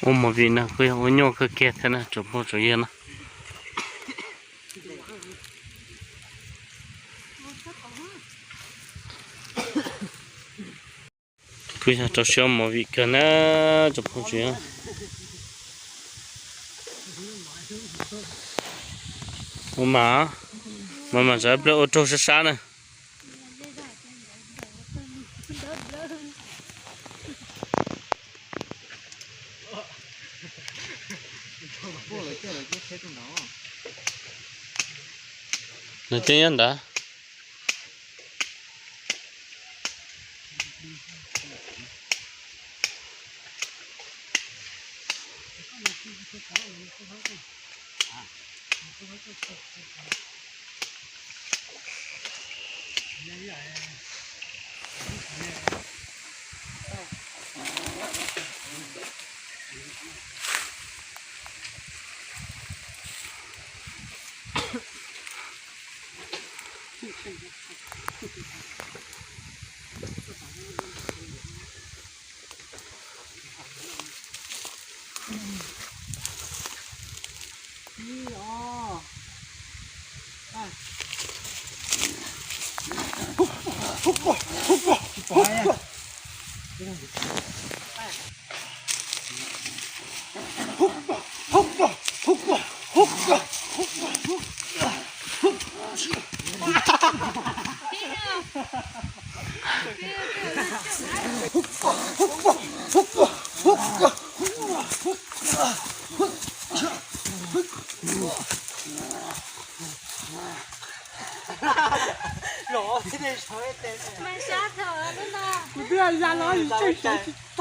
Ua movie no kuj yog ua nyuaj kawg kiag thiab na tsoom phooj tsoom ywg na. Kuj yog rau siab movie kawg na tsoom phooj tsoom ywg. Ua mas, mas mas sawv pliag ua raug sab sab na. Nws twb nyob ntawd. Kuv twb ya los tseem sawv tsis tau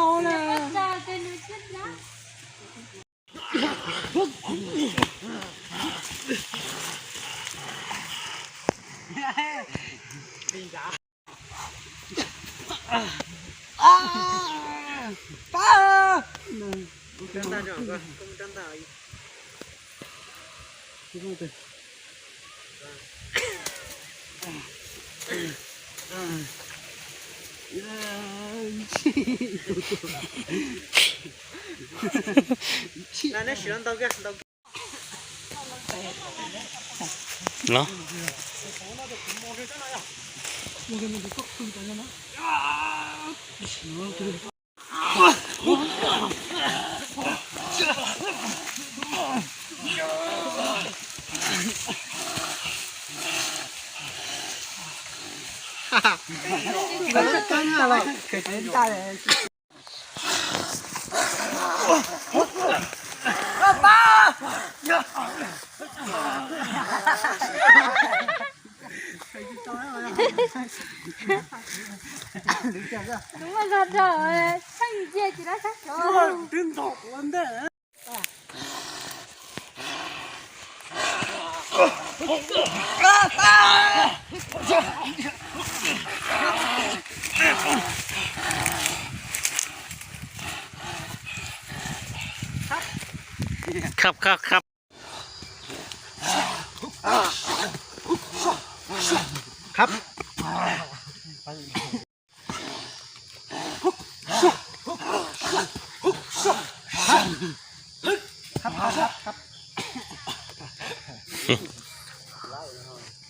na. Los. Nws muaj zog rau, txheej cia tsis dab sab sov. Khab, khab, khab. Khab. Khab, khab, khab, khab.